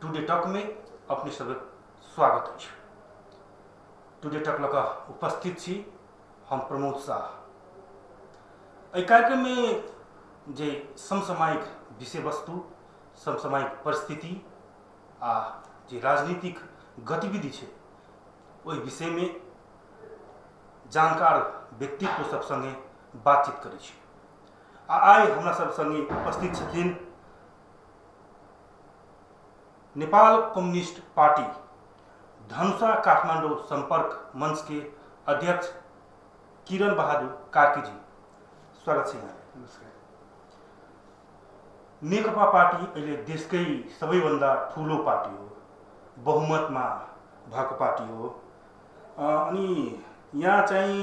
Today talk में अपने सब स्वागत है। टुडे टॉक लगा उपस्थित छी हम प्रमोद शाह। एहि कार्यक्रम में जे समसामयिक विषय वस्तु, समसामयिक परिस्थिति आ जे राजनीतिक गतिविधि है ओहि विषय में जानकार व्यक्तित्व सब संगे बातचीत करै छी। आइ हमरा सब संगे उपस्थित छथिन नेपाल कम्युनिस्ट पार्टी धनुषा काठमाडौँ संपर्क मंच के अध्यक्ष किरण बहादुर कार्की जी, स्वागत छ। नमस्कार। नेकपा पार्टी अहिले देशकै सबैभन्दा ठुलो पार्टी हो, बहुमतमा भएको पार्टी हो। अनि यहाँ चाहिँ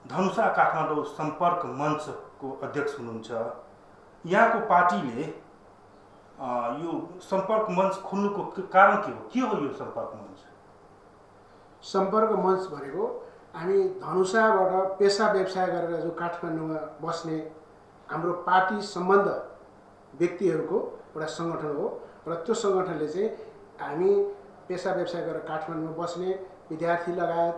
धनुषा काठमाडौँ संपर्क मञ्चको अध्यक्ष हुनुहुन्छ। यहाँको पार्टीले यो संपर्क मञ्च खोल्नुको कारण के हो यो संपर्क मञ्च? संपर्क मञ्च भनेको हामी धनुषाबाट पेसा व्यवसाय गरेर जो काठमाडौँमा बस्ने हाम्रो पार्टी सम्बन्ध व्यक्तिहरूको एउटा सङ्गठन हो र त्यो सङ्गठनले चाहिँ हामी पेसा व्यवसाय गरेर काठमाडौँमा बस्ने विद्यार्थी लगायत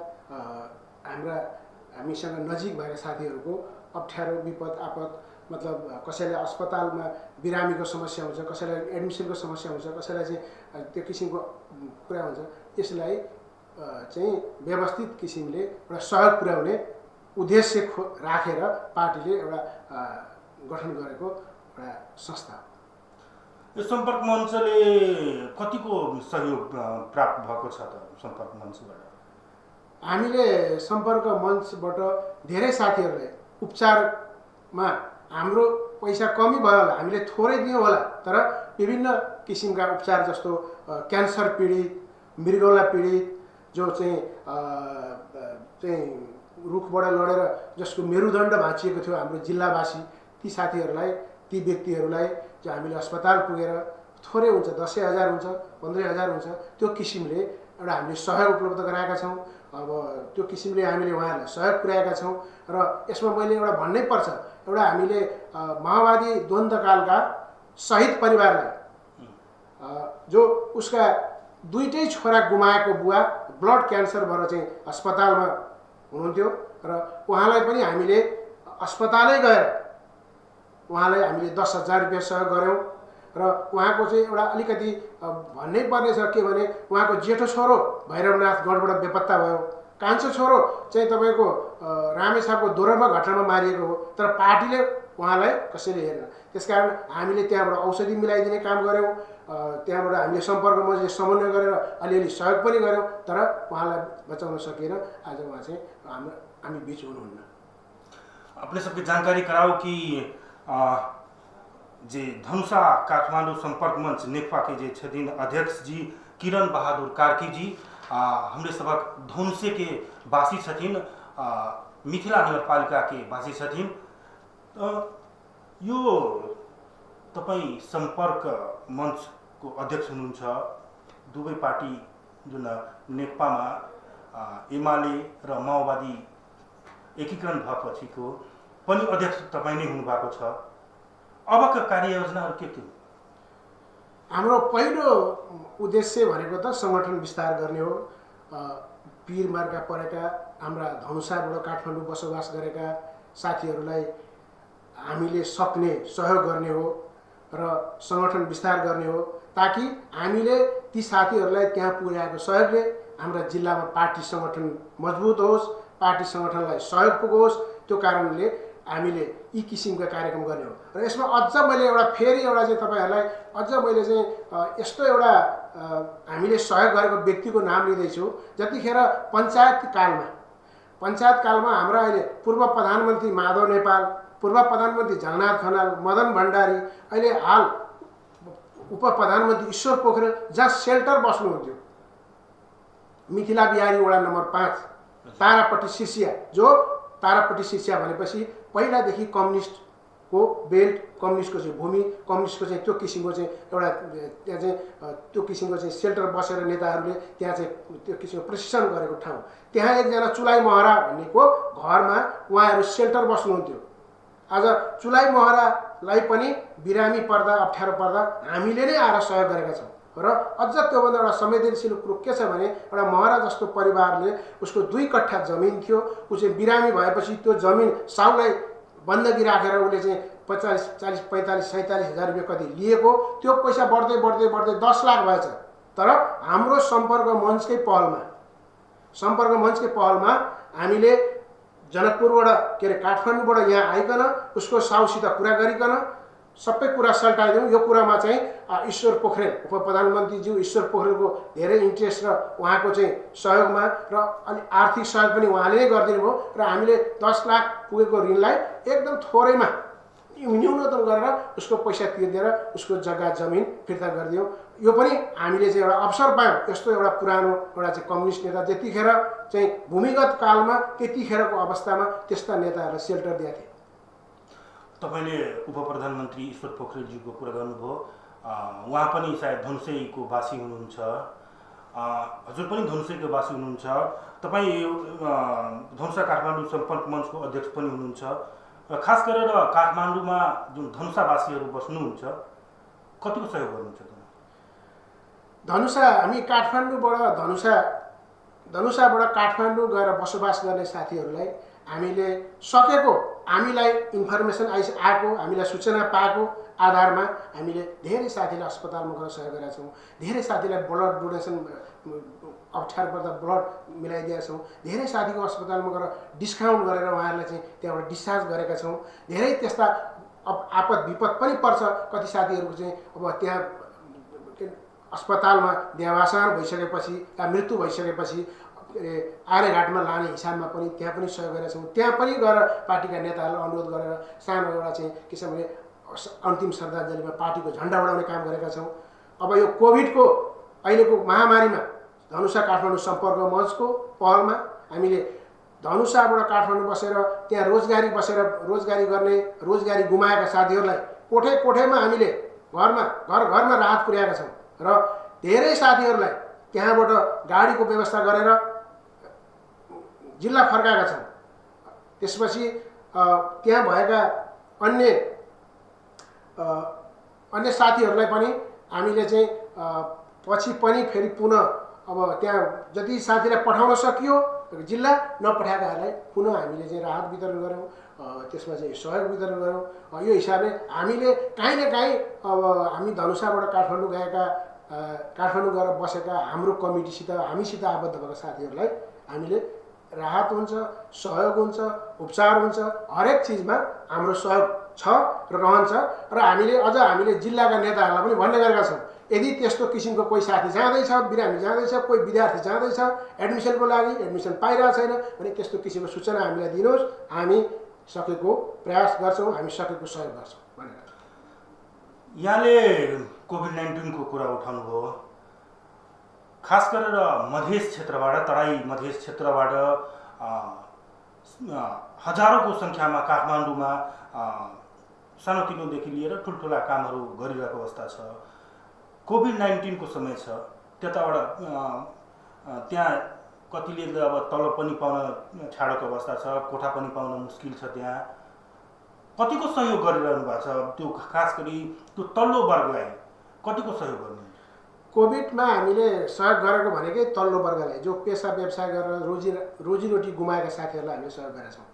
हामीसँग नजिक भएका साथीहरूको अप्ठ्यारो विपद आपद, मतलब कसैलाई अस्पतालमा बिरामीको समस्या हुन्छ, कसैलाई एडमिसनको समस्या हुन्छ, कसैलाई चाहिँ त्यो किसिमको कुरा हुन्छ, यसलाई चाहिँ व्यवस्थित किसिमले एउटा सहयोग पुर्याउने उद्देश्य राखेर पार्टीले एउटा गठन गरेको एउटा संस्था हो। यो संपर्क मञ्चले कतिको सहयोग प्राप्त भएको छ त? संपर्क मञ्चबाट हामीले संपर्क मञ्चबाट धेरै साथीहरूलाई उपचारमा हाम्रो पैसा कमी भयो होला, हामीले थोरै दियौँ होला, तर विभिन्न किसिमका उपचार जस्तो क्यान्सर पीडित, मृगौला पीडित, जो चाहिँ रुखबाट लडेर जसको मेरुदण्ड भाँचिएको थियो हाम्रो जिल्लावासी, ती साथीहरूलाई, ती व्यक्तिहरूलाई चाहिँ हामीले अस्पताल पुगेर थोरै हुन्छ 10,000 हुन्छ, 15,000 हुन्छ, त्यो किसिमले एउटा हामीले सहयोग उपलब्ध गराएका छौँ। अब त्यो किसिमले हामीले उहाँहरूलाई सहयोग पुर्याएका छौँ। र यसमा मैले एउटा भन्नै पर्छ, एउटा हामीले माओवादी द्वन्द्वकालका शहीद परिवारलाई जो उसका दुईटै छोरा गुमाएको बुवा ब्लड क्यान्सर भएर चाहिँ अस्पतालमा हुनुहुन्थ्यो र उहाँलाई पनि हामीले अस्पतालै गएर उहाँलाई हामीले 10,000 रुपियाँ सहयोग गऱ्यौँ। र उहाँको चाहिँ एउटा अलिकति भन्नै पर्ने छ के भने उहाँको जेठो छोरो भैरवनाथ गढबाट बेपत्ता भयो, कान्छो छोरो चाहिँ तपाईँको रामेछापको दोहोरोमा घटनामा मारिएको हो, तर पार्टीले उहाँलाई कसैले हेरेन। त्यसकारण हामीले त्यहाँबाट औषधि मिलाइदिने काम गऱ्यौँ, त्यहाँबाट हामीले सम्पर्क मञ्चले समन्वय गरेर अलिअलि सहयोग पनि गऱ्यौँ, तर उहाँलाई बचाउन सकिएन। आज उहाँ चाहिँ हामी बिच हुनुहुन्न। अपने सबके जानकारी कराओ कि जे धनुषा काठमाडौँ संपर्क मंच नेकपा के जे छथिन अध्यक्ष जी किरण बहादुर कार्की जी हमरे सबक धनुषे के वासी छथिन, मिथिला नगरपालिका के वासी छथिन। यो तपाईं संपर्क मंच को अध्यक्ष हुनुहुन्छ। दुवै पार्टी जुन नेकपामा एमाले र माओवादी एकीकरण भएपछिको पनि अध्यक्ष तपाईं नै हुनुभएको छ। अबका कार्ययोजनाहरू के हो? हाम्रो पहिलो उद्देश्य भनेको त सङ्गठन विस्तार गर्ने हो। पीरमार्का परेका हाम्रा धनुषाबाट काठमाडौँ बसोबास गरेका साथीहरूलाई हामीले सक्ने सहयोग गर्ने हो र सङ्गठन विस्तार गर्ने हो, ताकि हामीले ती साथीहरूलाई त्यहाँ पुर्याएको सहयोगले हाम्रा जिल्लामा पार्टी सङ्गठन मजबुत होस्, पार्टी सङ्गठनलाई सहयोग पुगोस्। त्यो कारणले हामीले यी किसिमका कार्यक्रम गर्ने हो। र यसमा अझ मैले फेरि एउटा चाहिँ तपाईँहरूलाई अझ मैले चाहिँ यस्तो एउटा हामीले सहयोग गरेको व्यक्तिको नाम लिँदैछु। जतिखेर पञ्चायत कालमा हाम्रा अहिले पूर्व प्रधानमन्त्री माधव नेपाल, पूर्व प्रधानमन्त्री झलनाथ खनाल, मदन भण्डारी, अहिले हाल उप प्रधानमन्त्री ईश्वर पोखरेल जहाँ सेल्टर बस्नुहुन्थ्यो, मिथिला बिहारी वडा नम्बर 5 तारापट्टि शिर्सिया, जो तारापट्टि शिर्सिया भनेपछि पहिलादेखि कम्युनिस्टको बेल्ट, कम्युनिस्टको चाहिँ भूमि, कम्युनिस्टको चाहिँ त्यो किसिमको चाहिँ एउटा त्यहाँ चाहिँ त्यो किसिमको चाहिँ सेल्टर बसेर नेताहरूले त्यहाँ चाहिँ त्यो किसिमको प्रशिक्षण गरेको ठाउँ। त्यहाँ एकजना चुलाइ महरा भन्नेको घरमा उहाँहरू सेल्टर बस्नुहुन्थ्यो। आज चुलाइ महरालाई पनि बिरामी पर्दा अप्ठ्यारो पर्दा हामीले नै आएर सहयोग गरेका छौँ र अझ त्योभन्दा एउटा संवेदनशील कुरो के छ भने एउटा महरा जस्तो परिवारले उसको 2 कट्ठा जमिन थियो, ऊ चाहिँ बिरामी भएपछि त्यो जमिन साउलाई बन्दगी राखेर उसले चाहिँ 50, 40, 45, 47 हजार रुपियाँ कति लिएको, त्यो पैसा बढ्दै बढ्दै बढ्दै 10 लाख भएछ। तर हाम्रो सम्पर्क मञ्चकै पहलमा हामीले जनकपुरबाट के अरे काठमाडौँबाट यहाँ आइकन उसको साउसित कुरा गरिकन सबै कुरा सल्टाइदिउँ। यो कुरामा चाहिँ ईश्वर पोखरेल उप प्रधानमन्त्रीज्यू ईश्वर पोखरेलको धेरै इन्ट्रेस्ट र उहाँको चाहिँ सहयोगमा र अलि आर्थिक सहयोग पनि उहाँले नै गरिदिनु भयो र हामीले 10 लाख पुगेको ऋणलाई एकदम थोरैमा न्यूनतम गरेर उसको पैसा तिर्दिएर उसको जग्गा जमिन फिर्ता गरिदियौँ। यो पनि हामीले चाहिँ एउटा अवसर पायौँ। यस्तो एउटा पुरानो एउटा चाहिँ कम्युनिस्ट नेता त्यतिखेर चाहिँ भूमिगत कालमा त्यतिखेरको अवस्थामा त्यस्ता नेताहरूलाई सेल्टर दिएका थिए। तपाईँले उप प्रधानमन्त्री ईश्वर पोखरेलज्यूको कुरा गर्नुभयो, उहाँ पनि सायद धनुषैको वासी हुनुहुन्छ, हजुर पनि धनुषैको वासी हुनुहुन्छ, तपाईँ धनुषा काठमाडौँ सम्पर्क मञ्चको अध्यक्ष पनि हुनुहुन्छ। खास गरेर काठमाडौँमा जुन धनुषावासीहरू बस्नुहुन्छ कतिको सहयोग गर्नुहुन्छ? धनुषा हामी काठमाडौँबाट धनुषाबाट काठमाडौँ गएर बसोबास गर्ने साथीहरूलाई हामीले सकेको हामीलाई इन्फर्मेसन आएको हामीलाई सूचना पाएको आधारमा हामीले धेरै साथीलाई अस्पतालमा गएर सहयोग गरेका छौँ। धेरै साथीलाई ब्लड डोनेसन अप्ठ्यारो पर्दा ब्लड मिलाइदिएका छौँ। धेरै साथीको अस्पतालमा गएर डिस्काउन्ट गरेर उहाँहरूलाई चाहिँ त्यहाँबाट डिस्चार्ज गरेका छौँ। धेरै त्यस्ता आपद विपद पनि पर्छ। कति साथीहरूको चाहिँ अब त्यहाँ अस्पतालमा देहावसान भइसकेपछि या मृत्यु भइसकेपछि आर्यघाटमा लाने हिसाबमा पनि त्यहाँ पनि सहयोग गरेका छौँ। त्यहाँ पनि गएर पार्टीका नेताहरूलाई अनुरोध गरेर सानो एउटा चाहिँ के छ भने अन्तिम श्रद्धाञ्जलीमा पार्टीको झन्डा उडाउने काम गरेका छौँ। अब यो कोभिडको अहिलेको महामारीमा धनुषा काठमाडौँ सम्पर्क मञ्चको पहलमा हामीले धनुषाबाट काठमाडौँ बसेर त्यहाँ रोजगारी गर्ने रोजगारी गुमाएका साथीहरूलाई कोठेमा हामीले घरमा राहत पुर्याएका छौँ र धेरै साथीहरूलाई त्यहाँबाट गाडीको व्यवस्था गरेर जिल्ला फर्काएका छौँ। त्यसपछि त्यहाँ भएका अन्य साथीहरूलाई पनि हामीले चाहिँ पछि पनि फेरि पुनः अब त्यहाँ जति साथीलाई पठाउन सकियो जिल्ला नपठाएकाहरूलाई पुनः हामीले चाहिँ राहत वितरण गऱ्यौँ, त्यसमा चाहिँ सहयोग वितरण गऱ्यौँ। यो हिसाबले हामीले काहीँ न काहीँ अब हामी धनुषाबाट काठमाडौँ गएका काठमाडौँ गएर बसेका हाम्रो कमिटीसित हामीसित आबद्ध भएका साथीहरूलाई हामीले राहत हुन्छ, सहयोग हुन्छ, उपचार हुन्छ, हरेक चिजमा हाम्रो सहयोग छ र रहन्छ। र हामीले जिल्लाका नेताहरूलाई पनि भन्ने गरेका छौँ, यदि त्यस्तो किसिमको कोही साथी जाँदैछ, बिरामी जाँदैछ, कोही विद्यार्थी जाँदैछ एडमिसनको लागि एडमिसन पाइरहेको छैन भने त्यस्तो किसिमको सूचना हामीलाई दिनुहोस्, हामी सकेको प्रयास गर्छौँ, हामी सकेको सहयोग गर्छौँ भनेर। यहाँले कोभिड-19 को कुरा उठाउनुभयो। खास गरेर मधेस क्षेत्रबाट, तराई मधेस क्षेत्रबाट हजारौँको सङ्ख्यामा काठमाडौँमा सानोतिनोदेखि लिएर ठुल्ठुला कामहरू गरिरहेको अवस्था छ। कोभिड-19 को समय छ, त्यताबाट त्यहाँ कतिले अब तलब पनि पाउन छाडेको अवस्था छ, कोठा पनि पाउन मुस्किल छ। त्यहाँ कतिको सहयोग गरिरहनु भएको छ? त्यो खास गरी त्यो तल्लो वर्गलाई कतिको सहयोग गर्नुहुन्छ? कोभिडमा हामीले सहयोग गरेको भनेकै तल्लो वर्गलाई, जो पेसा व्यवसाय गरेर रोजीरोटी गुमाएका साथीहरूलाई हामीले सहयोग गरेका छौँ।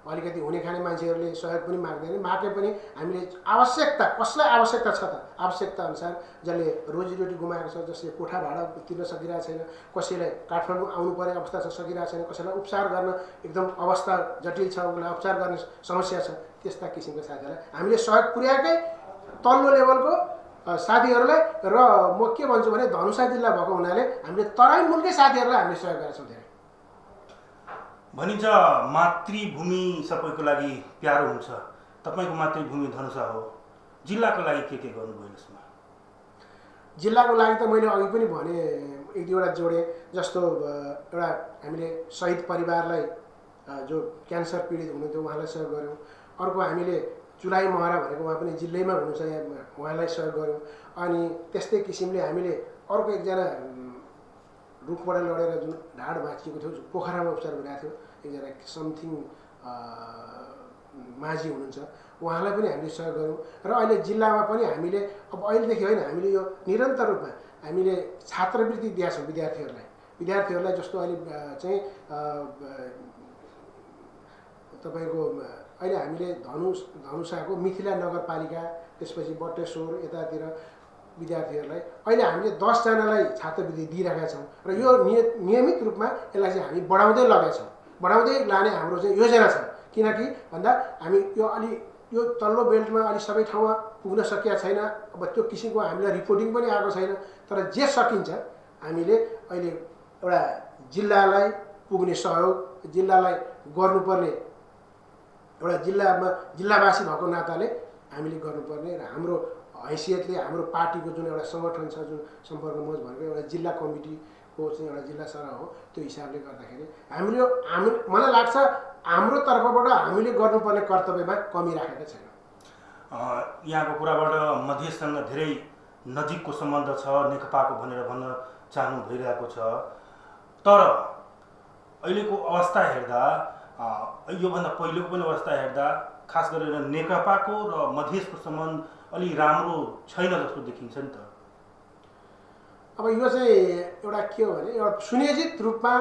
अलिकति हुने खाने मान्छेहरूले सहयोग पनि मागे पनि हामीले आवश्यकता, कसलाई आवश्यकता छ त आवश्यकता अनुसार जसले रोजीरोटी गुमाएको छ, जसले कोठा भाडा तिर्न सकिरहेको छैन, कसैलाई काठमाडौँ आउनु पर्ने अवस्था छ सकिरहेको छैन, कसैलाई उपचार गर्न एकदम अवस्था जटिल छ, उसलाई उपचार गर्ने समस्या छ, त्यस्ता किसिमका साथीहरूलाई हामीले सहयोग पुर्याएकै तल्लो लेभलको साथीहरूलाई। र म के भन्छु भने धनुषा जिल्ला भएको हुनाले हामीले तराई मुलकै साथीहरूलाई हामीले सहयोग गरेका छौँ। धेरै भनिन्छ मातृभूमि सबैको लागि प्यारो हुन्छ। तपाईँको मातृभूमि धनुषा हो, जिल्लाको लागि के गर्नुभयो यसमा? जिल्लाको लागि त मैले अघि पनि भने, एक दुईवटा जोडेँ। जस्तो एउटा हामीले शहीद परिवारलाई जो क्यान्सर पीडित हुनुहुन्थ्यो उहाँलाई सहयोग गऱ्यौँ। अर्को हामीले चुलाइ महरा भनेको उहाँ पनि जिल्लैमा हुनुहुन्छ, यहाँ उहाँलाई सहयोग गऱ्यौँ। अनि त्यस्तै किसिमले हामीले अर्को एकजना रुखबाट लडेर जुन ढाड भाँचिएको थियो, पोखरामा उपचार भइरहेको थियो, एकजना समथिङ माझी हुनुहुन्छ, उहाँलाई पनि हामीले सहयोग गऱ्यौँ। र अहिले जिल्लामा पनि हामीले अब अहिलेदेखि होइन, हामीले यो निरन्तर रूपमा हामीले छात्रवृत्ति दिएका छौँ विद्यार्थीहरूलाई। जस्तो अहिले चाहिँ तपाईँको अहिले हामीले धनुषाको मिथिला नगरपालिका, त्यसपछि बटेश्वर यतातिर विद्यार्थीहरूलाई अहिले हामीले 10 जनालाई छात्रवृत्ति दिइरहेका छौँ। र यो नियमित रूपमा यसलाई चाहिँ हामी बढाउँदै लगेका छौँ, बढाउँदै लाने हाम्रो चाहिँ योजना छ। किनकि भन्दा हामी यो तल्लो बेल्टमा अलि सबै ठाउँमा पुग्न सकिया छैन। अब त्यो किसिमको हामीलाई रिपोर्टिङ पनि आएको छैन। तर जे सकिन्छ हामीले अहिले एउटा जिल्लालाई पुग्ने सहयोग, जिल्लालाई गर्नुपर्ने एउटा जिल्लावासी भएको नाताले हामीले गर्नुपर्ने र हाम्रो हैसियतले हाम्रो पार्टीको जुन एउटा सङ्गठन छ, जुन सम्पर्क मञ्च भनेको एउटा जिल्ला कमिटीको चाहिँ एउटा जिल्ला सरह हो, त्यो हिसाबले गर्दाखेरि मलाई लाग्छ हाम्रो तर्फबाट हामीले गर्नुपर्ने कर्तव्यमा कमी राखेका छैन। यहाँको कुराबाट मधेससँग धेरै नजिकको सम्बन्ध छ नेकपाको भनेर भन्न चाहनु भइरहेको छ। तर अहिलेको अवस्था हेर्दा, योभन्दा पहिलेको पनि अवस्था हेर्दा खास गरेर नेकपाको र मधेसको सम्बन्ध अलि राम्रो छैन जस्तो देखिन्छ नि त। अब यो चाहिँ एउटा के हो भने एउटा सुनियोजित रूपमा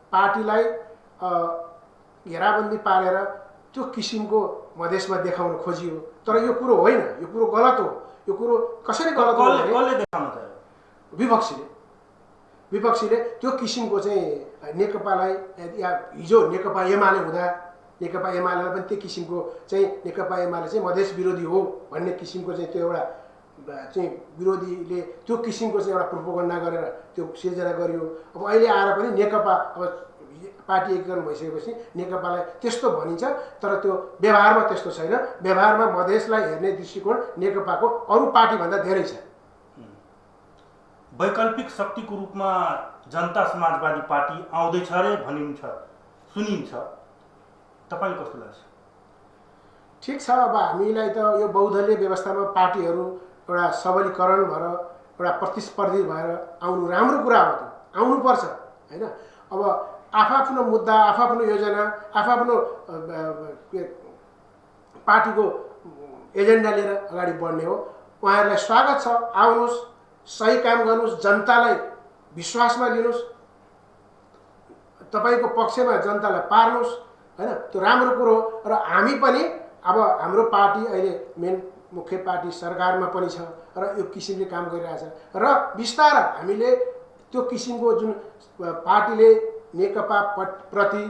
पार्टीलाई घेराबन्दी पारेर त्यो किसिमको मधेसमा देखाउन खोजियो। तर यो कुरो होइन, यो कुरो गलत हो। यो कुरो कसरी गलत हो भने कसले देखाउन चाह्यो? विपक्षीले त्यो किसिमको चाहिँ नेकपालाई, या हिजो नेकपा एमाले हुँदा नेकपा एमालेलाई पनि त्यो किसिमको चाहिँ नेकपा एमाले चाहिँ मधेस विरोधी हो भन्ने किसिमको चाहिँ त्यो एउटा चाहिँ विरोधीले त्यो किसिमको चाहिँ एउटा प्रोपोगन्डा गरेर त्यो सिर्जना गरियो। अब अहिले आएर पनि नेकपा अब पार्टी एकीकरण भइसकेपछि नेकपालाई त्यस्तो भनिन्छ, तर त्यो व्यवहारमा त्यस्तो छैन। व्यवहारमा मधेसलाई हेर्ने दृष्टिकोण नेकपाको अरू पार्टीभन्दा धेरै छ। वैकल्पिक शक्तिको रूपमा जनता समाजवादी पार्टी आउँदैछ अरे भनिन्छ, सुनिन्छ। तपाईँले कस्तो लाग्छ? ठिक छ। अब हामीलाई त यो बहुदलीय व्यवस्थामा पार्टीहरू एउटा सबलीकरण भएर एउटा प्रतिस्पर्धी भएर आउनु राम्रो कुरा हो, त आउनुपर्छ होइन। अब आफ्नो मुद्दा, आफ्नो योजना, आफ्नो पार्टीको एजेन्डा लिएर अगाडि बढ्ने हो। उहाँहरूलाई स्वागत छ, आउनुहोस्, सही काम गर्नुहोस्, जनतालाई विश्वासमा लिनुहोस्, तपाईँको पक्षमा जनतालाई पार्नुहोस् होइन। त्यो राम्रो कुरो हो। र हामी पनि अब हाम्रो पार्टी अहिले मेन मुख्य पार्टी सरकारमा पनि छ र यो किसिमले काम गरिरहेछ। र बिस्तारै हामीले त्यो किसिमको जुन पार्टीले नेकपा प्रति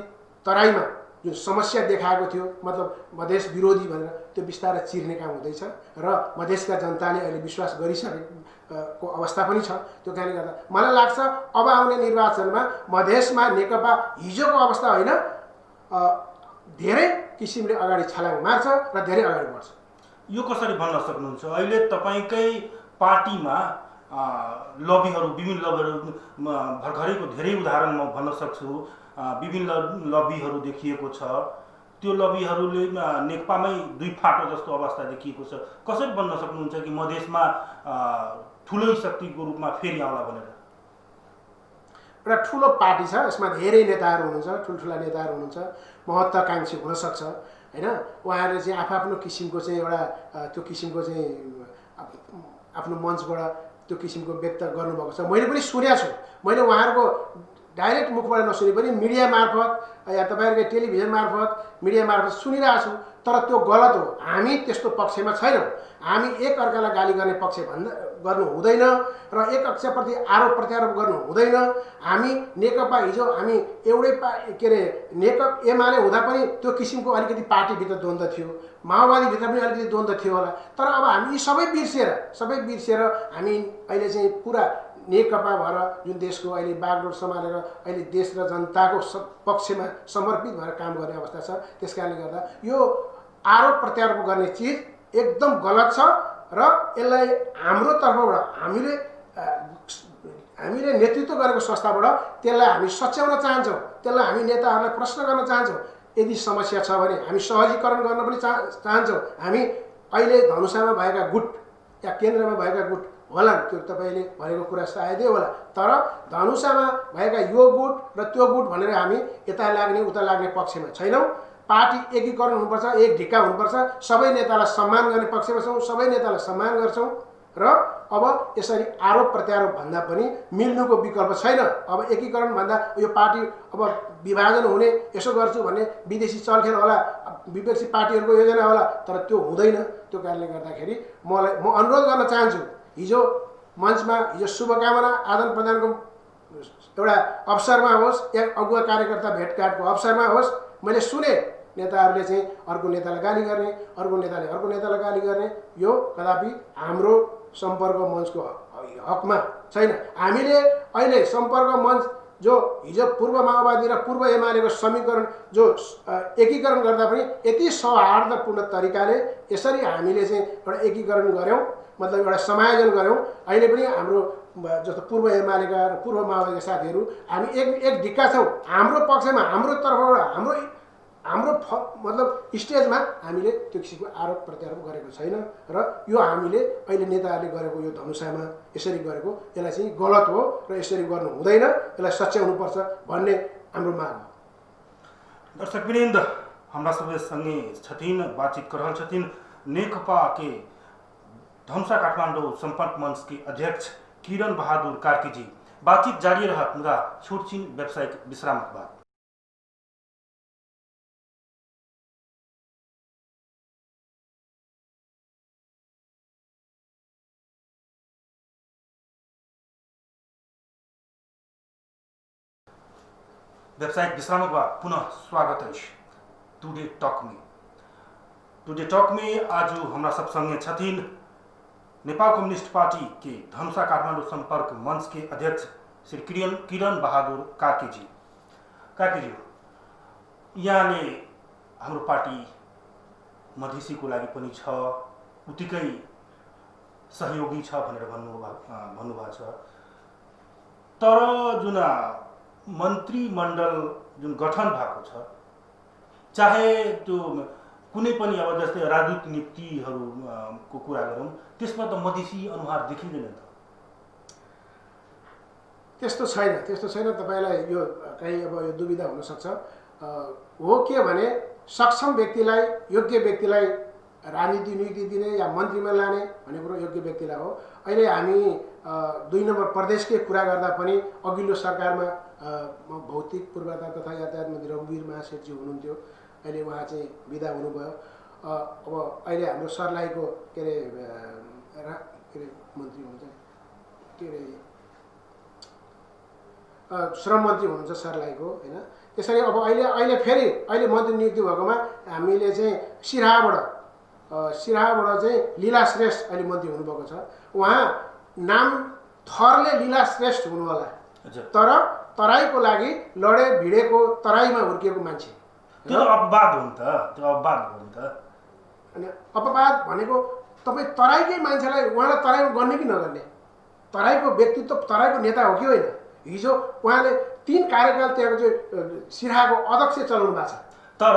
तराईमा जुन समस्या देखाएको थियो, मतलब मधेस विरोधी भनेर, त्यो बिस्तारै चिर्ने काम हुँदैछ। र मधेसका जनताले अहिले विश्वास गरिसकेको अवस्था पनि छ। त्यो कारणले गर्दा मलाई लाग्छ अब आउने निर्वाचनमा मधेसमा नेकपा हिजोको अवस्था होइन, धेरै किसिमले अगाडि छलाङ मार्छ र धेरै अगाडि बढ्छ। यो कसरी भन्न सक्नुहुन्छ? अहिले तपाईँकै पार्टीमा लबीहरू, विभिन्न लबीहरू, भर्खरैको धेरै उदाहरण म भन्न सक्छु। विभिन्न लबीहरू देखिएको छ। त्यो लबीहरूले नेकपामै दुई फाटो जस्तो अवस्था देखिएको छ। कसरी भन्न सक्नुहुन्छ कि मधेसमा ठुलो शक्तिको रूपमा फेरि आउला भनेर? एउटा ठुलो पार्टी छ, यसमा धेरै नेताहरू हुनुहुन्छ, ठुल्ठुला नेताहरू हुनुहुन्छ, महत्त्वाकांक्षी हुनसक्छ होइन। उहाँहरूले चाहिँ आफ्नो किसिमको चाहिँ एउटा त्यो किसिमको चाहिँ आफ्नो मञ्चबाट त्यो किसिमको व्यक्त गर्नुभएको छ। मैले पनि सुनेको छु। मैले उहाँहरूको डाइरेक्ट मुखबाट नसुने पनि मिडिया मार्फत या तपाईँहरूको टेलिभिजन मार्फत, मिडिया मार्फत सुनिरहेको छु। तर त्यो गलत हो। हामी त्यस्तो पक्षमा छैनौँ। हामी एक अर्कालाई गाली गर्ने पक्ष गर्नु हुँदैन र एक पक्षप्रति आरोप प्रत्यारोप गर्नु हुँदैन। हामी नेकपा हिजो हामी एउटै के अरे एमाले हुँदा पनि त्यो किसिमको अलिकति पार्टीभित्र द्वन्द्व थियो, माओवादीभित्र पनि अलिकति द्वन्द्व थियो होला। तर अब हामी यी सबै बिर्सेर हामी अहिले चाहिँ पुरा नेकपा भएर जुन देशको अहिले बागडोर सम्हालेर अहिले देश र जनताको पक्षमा समर्पित भएर काम गर्ने अवस्था छ। त्यस कारणले गर्दा यो आरोप प्रत्यारोप गर्ने चिज एकदम गलत छ र यसलाई हाम्रो तर्फबाट हामीले नेतृत्व गरेको संस्थाबाट त्यसलाई हामी सच्याउन चाहन्छौँ। त्यसलाई हामी नेताहरूलाई प्रश्न गर्न चाहन्छौँ। यदि समस्या छ भने हामी सहजीकरण गर्न पनि चाहन्छौँ। हामी अहिले धनुषामा भएका गुट या केन्द्रमा भएका गुट होला, त्यो तपाईँले भनेको कुरा सायदै होला। तर धनुषामा भएका यो गुट र त्यो गुट भनेर हामी यता लाग्ने उता लाग्ने पक्षमा छैनौँ। पार्टी एकीकरण हुनुपर्छ, एक ढिक्का हुनुपर्छ, सबै नेतालाई सम्मान गर्ने पक्षमा छौँ, सबै नेतालाई सम्मान गर्छौँ र अब यसरी आरोप प्रत्यारोप भन्दा पनि मिल्नुको विकल्प छैन। अब एकीकरण भन्दा यो पार्टी अब विभाजन हुने यसो गर्छु भन्ने विदेशी चलखेल होला, विपक्षी पार्टीहरूको योजना होला, तर त्यो हुँदैन। त्यो कारणले गर्दाखेरि म अनुरोध गर्न चाहन्छु, हिजो मञ्चमा हिजो शुभकामना आदान प्रदानको एउटा अवसरमा होस् या अगुवा कार्यकर्ता भेटघाटको अवसरमा होस्, मैले सुने नेताहरूले चाहिँ अर्को नेतालाई गाली गर्ने, अर्को नेताले अर्को नेतालाई गाली गर्ने। यो कदापि हाम्रो सम्पर्क मञ्चको हकमा छैन। हामीले अहिले सम्पर्क मञ्च जो हिजो पूर्व माओवादी र पूर्व एमालेको समीकरण जो एकीकरण गर्दा पनि यति सौहार्दपूर्ण तरिकाले यसरी हामीले चाहिँ एउटा एकीकरण गऱ्यौँ, मतलब एउटा समायोजन गऱ्यौँ। अहिले पनि हाम्रो जस्तो पूर्व एमालेका र पूर्व माओवादीका साथीहरू हामी एक ढिक्का छौँ। हाम्रो पक्षमा हाम्रो तर्फबाट हाम्रो मतलब स्टेजमा हामीले त्यो किसिमको आरोप प्रत्यारोप गरेको छैन र यो हामीले अहिले नेताहरूले गरेको यो धनुषामा यसरी गरेको यसलाई चाहिँ गलत हो र यसरी गर्नु हुँदैन, यसलाई सच्याउनुपर्छ भन्ने हाम्रो माग हो। दर्शकवृन्द, हाम्रा सबैसँगै छथिन्, बातचीत कर रहल छथिन् नेकपा के धनुषा काठमाडौँ संपर्क मंच के अध्यक्ष किरण बहादुर कार्की जी। बातचीत जारी रहत, मुदा छोटछिन व्यावसायिक विश्रामक बाद। व्यावसायिक विश्रामक बाद पुनः स्वागत है टुडे टक में। टुडे टक में आज हमारा सब संगे छथिन नेपाल कम्युनिस्ट पार्टी के धनुषा काठमाडौँ संपर्क मंच के अध्यक्ष श्री किरण बहादुर कार्की जी। कार्की जी, यहाँले हाम्रो पार्टी मधेसीको लागि पनि छ, उत्तिकै सहयोगी छ भनेर भन्नुभएको छ, तर जुन मन्त्रीमण्डल जुन गठन भएको छ, चाहे त्यो कुनै पनि अब जस्तै राजदूत नियुक्तिहरूको कुरा गरौँ, त्यसमा त मधेसी अनुहार देखिँदैन त। त्यस्तो छैन। तपाईँलाई यो कहीँ अब यो दुविधा हुनसक्छ। हो के भने सक्षम व्यक्तिलाई, योग्य व्यक्तिलाई राजनीति नियुक्ति दिने या मन्त्रीमा लाने भन्ने कुरो योग्य व्यक्तिलाई हो। अहिले हामी 2 नम्बर प्रदेशकै कुरा गर्दा पनि अघिल्लो सरकारमा भौतिक पूर्वाधार तथा यातायात मन्त्री रघुवीर महासेठजी हुनुहुन्थ्यो, अहिले उहाँ चाहिँ विदा हुनुभयो। अब अहिले हाम्रो सर्लाहीको के अरे मन्त्री हुनुहुन्छ, के अरे श्रम मन्त्री हुनुहुन्छ सर्लाहीको, होइन। त्यसरी अब अहिले फेरि अहिले मन्त्री नियुक्ति भएकोमा हामीले चाहिँ सिराहाबाट चाहिँ लीला श्रेष्ठ अहिले मन्त्री हुनुभएको छ। उहाँ नाम थरले लीला श्रेष्ठ हुनु होला, तर तराईको लागि लडे भिडेको तराईमा हुर्किएको मान्छे। त्यो अपवाद हो नि त, अनि अपवाद भनेको तपाईँ तराईकै मान्छेलाई उहाँलाई तराईमा गर्ने कि नगर्ने, तराईको व्यक्तित्व तराईको नेता हो कि होइन। हिजो उहाँले 3 कार्यकाल त्यहाँको चाहिँ सिराहाको अध्यक्ष चलाउनु भएको छ। तर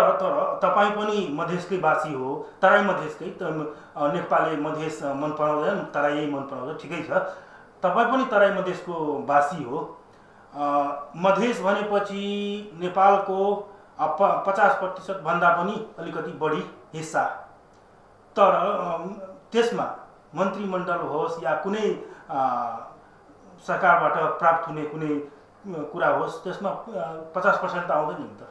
तपाईँ पनि मधेसकै बासी हो, तराई मधेसकै, नेपालले मधेस मन पराउँदैन, तराई मन पराउँछ, ठिकै छ। तपाईँ पनि तराई मधेसको बासी हो। मधेस भनेपछि नेपालको 50% भन्दा पनि अलिकति बढी हिस्सा, तर त्यसमा मन्त्रीमण्डल होस् या कुनै सरकारबाट प्राप्त हुने कुनै कुरा होस्, त्यसमा 50% त आउँदैन नि त।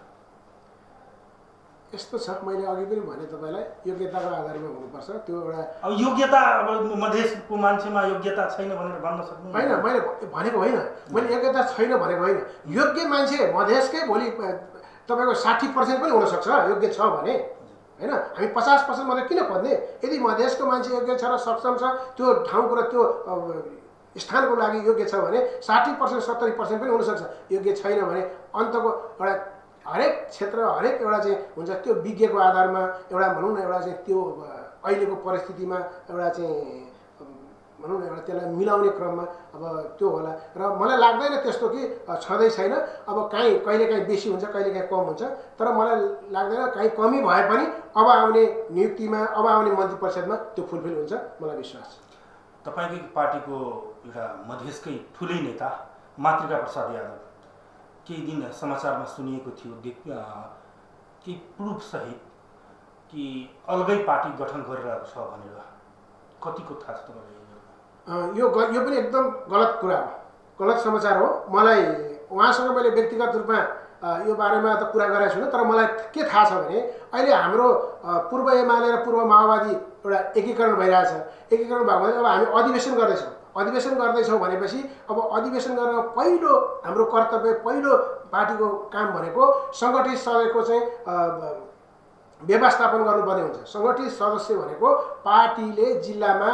यस्तो छ, मैले अघि पनि भने तपाईँलाई योग्यताको आधारमा हुनुपर्छ। त्यो एउटा अब योग्यता, अब मधेसको मान्छेमा योग्यता छैन भनेर भन्न सक्नु होइन। मैले भनेको होइन, मैले योग्यता छैन भनेको होइन। योग्य मान्छे मधेसकै भोलि तपाईँको 60% पनि हुनसक्छ योग्य छ भने, होइन। हामी 50% मात्रै किन खोज्ने? यदि मधेसको मान्छे योग्य छ र सक्षम छ, त्यो ठाउँको र त्यो स्थानको लागि योग्य छ भने 60% 70% पनि हुनसक्छ। योग्य छैन भने अन्तको एउटा हरेक क्षेत्र, हरेक एउटा चाहिँ हुन्छ, त्यो विज्ञको आधारमा एउटा भनौँ न, एउटा चाहिँ त्यो अहिलेको परिस्थितिमा एउटा चाहिँ भनौँ न एउटा त्यसलाई मिलाउने क्रममा अब त्यो होला। र मलाई लाग्दैन त्यस्तो कि छँदै छैन। अब कहिलेकाहीँ बेसी हुन्छ, कहिलेकाहीँ कम हुन्छ, तर मलाई लाग्दैन कहीँ कमी भए पनि अब आउने नियुक्तिमा, अब आउने मन्त्री परिषदमा त्यो फुलफिल हुन्छ, मलाई विश्वास छ। तपाईँकै पार्टीको एउटा मधेसकै ठुलै नेता मातृका प्रसाद यादव केही दिन समाचारमा सुनिएको थियो केही प्रुफ सहित कि अलगै पार्टी गठन गरिरहेको छ भनेर कतिको थाहा छ तपाईँलाई? यो पनि एकदम गलत कुरा हो, गलत समाचार हो। मलाई उहाँसँग मैले व्यक्तिगत रूपमा यो बारेमा त कुरा गरेको छुइनँ, तर मलाई के थाहा छ भने अहिले हाम्रो पूर्व एमाले र पूर्व माओवादी एउटा एकीकरण भइरहेछ। एकीकरण भएको भने अब हामी अधिवेशन गर्दैछौँ भनेपछि अब अधिवेशन गर्न पहिलो हाम्रो कर्तव्य, पहिलो पार्टीको काम भनेको सङ्गठित सदस्यको चाहिँ व्यवस्थापन गर्नुपर्ने हुन्छ। सङ्गठित सदस्य भनेको पार्टीले जिल्लामा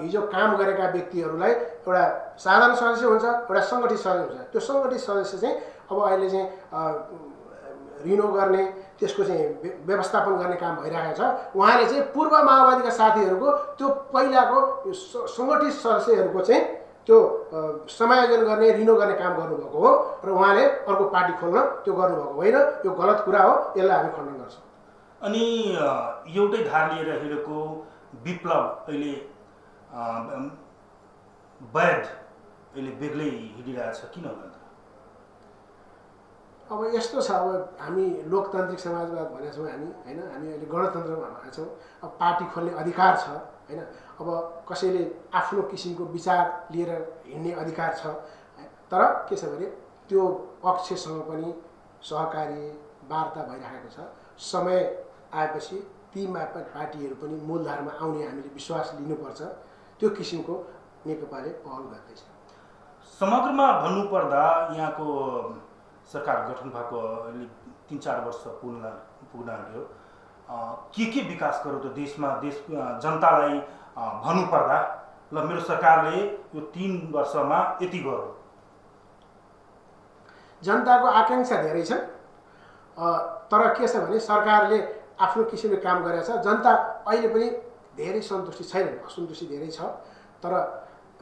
हिजो काम गरेका व्यक्तिहरूलाई एउटा साधारण सदस्य हुन्छ, एउटा सङ्गठित सदस्य हुन्छ। त्यो सङ्गठित सदस्य चाहिँ अब अहिले चाहिँ रिनो गर्ने, त्यसको चाहिँ व्यवस्थापन गर्ने काम भइरहेको छ। उहाँले चाहिँ पूर्व माओवादीका साथीहरूको त्यो पहिलाको सङ्गठित सदस्यहरूको चाहिँ त्यो समायोजन गर्ने, रिनो गर्ने काम गर्नुभएको हो र उहाँले अर्को पार्टी खोल्न त्यो गर्नुभएको होइन। यो गलत कुरा हो, यसलाई हामी खण्डन गर्छौँ। अनि एउटै धार लिएर हिँडेको विप्लव अहिले वैध अहिले बेग्लै हिँडिरहेछ, किन भन्दा? अब यस्तो छ, अब हामी लोकतान्त्रिक समाजवाद भनेका छौँ हामी, होइन? हामी अहिले गणतन्त्रमा भनेका छौँ। अब पार्टी खोल्ने अधिकार छ, होइन? अब कसैले आफ्नो किसिमको विचार लिएर हिँड्ने अधिकार छ, तर के छ भने त्यो पक्षसँग पनि सहकारी वार्ता भइरहेको छ। समय आएपछि ती पार्टीहरू पनि मूलधारमा आउने हामीले विश्वास लिनुपर्छ। त्यो किसिमको नेकपाले पहल गर्दैछ। समग्रमा भन्नुपर्दा यहाँको सरकार गठन भएको अहिले 3-4 वर्ष पुग्न आँट्यो। के विकास गर्यो त देशमा? देश जनतालाई भन्नुपर्दा ल मेरो सरकारले यो 3 वर्षमा यति गर्यो। जनताको आकाङ्क्षा धेरै छ, तर के छ भने सरकारले आफ्नो किसिमले काम गरेको छ। जनता अहिले पनि धेरै सन्तुष्टि छैन, असन्तुष्टि धेरै छ, तर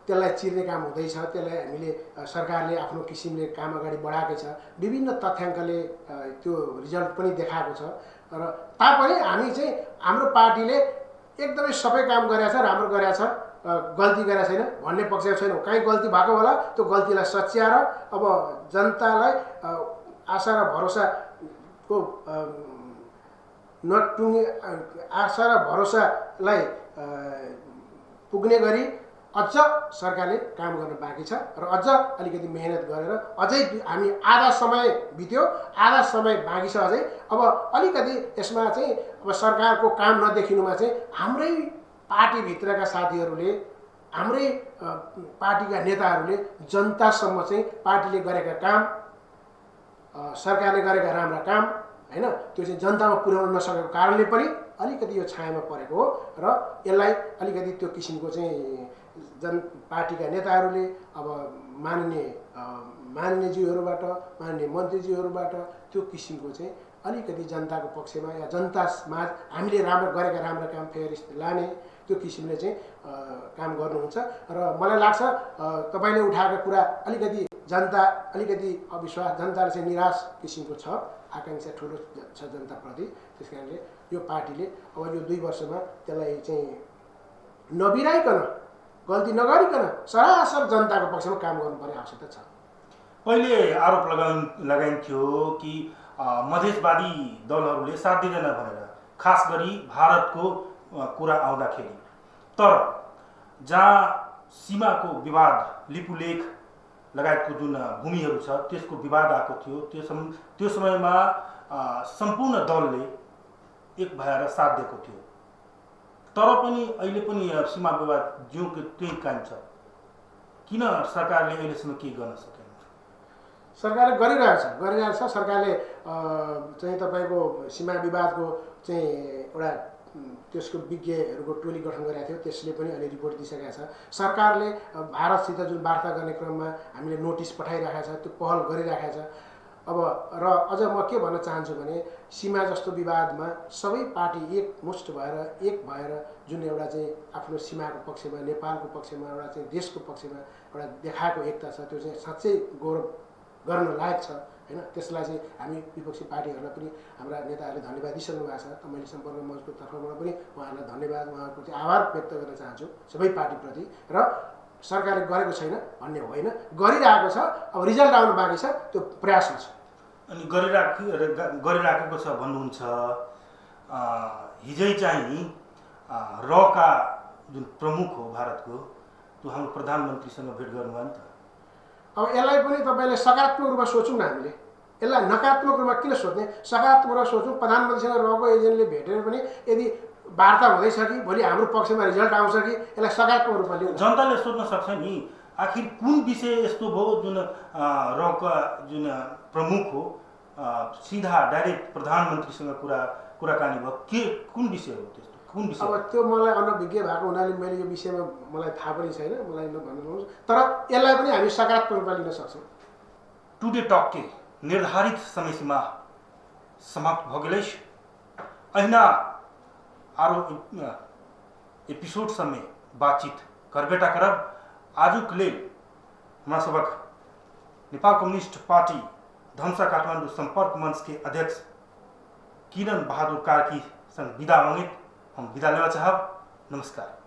त्यसलाई चिर्ने काम हुँदैछ। त्यसलाई हामीले सरकारले आफ्नो किसिमले काम अगाडि बढाएकै छ। विभिन्न तथ्याङ्कले त्यो रिजल्ट पनि देखाएको छ। र तापनि हामी चाहिँ हाम्रो पार्टीले एकदमै सबै काम गरेको छ, राम्रो गरेको छ, गल्ती गरेको छैन भन्ने पक्षमा छैनौँ। काहीँ गल्ती भएको होला, त्यो गल्तीलाई सच्याएर अब जनतालाई आशा र भरोसाको नटुङ्गे, आशा र भरोसालाई पुग्ने गरी अझ सरकारले काम गर्न बाँकी छ र अझ अलिकति मेहनत गरेर अझै हामी आधा समय बित्यो, आधा समय बाँकी छ अझै। अब अलिकति यसमा चाहिँ अब सरकारको काम नदेखिनुमा चाहिँ हाम्रै पार्टीभित्रका साथीहरूले, हाम्रै पार्टीका नेताहरूले जनतासम्म चाहिँ पार्टीले गरेका काम, सरकारले गरेका राम्रा काम, होइन, त्यो चाहिँ जनतामा पुर्याउन नसकेको कारणले पनि अलिकति यो छायामा परेको हो। र यसलाई अलिकति त्यो किसिमको चाहिँ पार्टीका नेताहरूले अब माननीयज्यूहरूबाट, माननीय मन्त्रीज्यूहरूबाट त्यो किसिमको चाहिँ अलिकति जनताको पक्षमा या जनता समाज हामीले गरेका राम्रा काम फेरि लाने त्यो किसिमले चाहिँ काम गर्नुहुन्छ। र मलाई लाग्छ तपाईँले उठाएको कुरा अलिकति जनता अलिकति अविश्वास, जनताले चाहिँ निराश किसिमको छ, आकाङ्क्षा ठुलो छ जनताप्रति। त्यस कारणले यो पार्टीले अब यो 2 वर्षमा त्यसलाई चाहिँ नबिराइकन, गल्ती नगरिकन सरासर जनताको पक्षमा काम गर्नुपर्ने आवश्यकता छ। पहिले आरोप लगाइन्थ्यो कि मधेसवादी दलहरूले साथ दिँदैन भनेर, खास गरी भारतको कुरा आउँदाखेरि। तर जहाँ सीमाको विवाद, लिपुलेख लगायतको जुन भूमिहरू छ त्यसको विवाद आएको थियो, त्यो समयमा सम्पूर्ण दलले एक भएर साथ दिएको थियो। तर पनि अहिले पनि सीमा विवाद ज्योको त्यही कायम छ। किन सरकारले अहिलेसम्म के गर्न सकेन? सरकारले गरिरहेछ। सरकारले चाहिँ तपाईँको सीमा विवादको चाहिँ एउटा त्यसको विज्ञहरूको टोली गठन गरेको थियो, त्यसले पनि अहिले रिपोर्ट दिइसकेको छ। सरकारले भारतसित जुन वार्ता गर्ने क्रममा हामीले नोटिस पठाइरहेको छ, त्यो पहल गरिरहेको छ। अब र अझ म के भन्न चाहन्छु भने सीमा जस्तो विवादमा सबै पार्टी एकमुष्ट भएर जुन एउटा चाहिँ आफ्नो सीमाको पक्षमा, नेपालको पक्षमा, एउटा चाहिँ देशको पक्षमा एउटा देखाएको एकता छ, त्यो चाहिँ साँच्चै गौरव गर्न लायक छ, होइन? त्यसलाई चाहिँ हामी विपक्षी पार्टीहरूलाई पनि हाम्रा नेताहरूले धन्यवाद दिइसक्नु भएको छ। मैले सम्पर्क मञ्चको तर्फबाट पनि उहाँहरूलाई धन्यवाद, उहाँहरूको चाहिँ आभार व्यक्त गर्न चाहन्छु सबै पार्टीप्रति। र सरकारले गरेको छैन भन्ने होइन, गरिरहेको छ। अब रिजल्ट आउनु बाँकी छ, त्यो प्रयासमा छ। अनि गरिराखेको छ भन्नुहुन्छ। हिजै चाहिँ रका जुन प्रमुख हो भारतको त्यो हाम्रो प्रधानमन्त्रीसँग भेट गर्नुभयो नि त। अब यसलाई पनि तपाईँले सकारात्मक रूपमा सोचौँ न हामीले, यसलाई नकारात्मक रूपमा किन सोच्ने? सकारात्मक रूपमा सोचौँ, प्रधानमन्त्रीसँग रहेको एजेन्टले भेटेर पनि यदि वार्ता हुँदैछ कि भोलि हाम्रो पक्षमा रिजल्ट आउँछ कि, यसलाई सकारात्मक रूपमा लिउँ। जनताले सोध्न सक्छ नि आखिर कुन विषय यस्तो भयो जुन रका जुन प्रमुख हो सिधा डाइरेक्ट प्रधानमन्त्रीसँग कुराकानी भयो, के कुन विषय हो त्यस्तो, कुन विषय? अब त्यो मलाई अनभिज्ञ भएको हुनाले मैले यो विषयमा मलाई थाहा पनि छैन, मलाई नभन्नुहोस्, तर यसलाई पनि हामी सकारात्मक रूपमा लिन सक्छौँ। टुडे टक के निर्धारित समय सीमा समाप्त भ गेलै। अहिना आरो एपिसोड समय बातचीत करबेटा करब। आजुक लेल हमरा सबक नेपाल कम्युनिस्ट पार्टी धनुषा काठमाडौँ संपर्क मंच के अध्यक्ष किरण बहादुर कार्की संग विदा मांगित हम विदा लेवा चाहब। नमस्कार।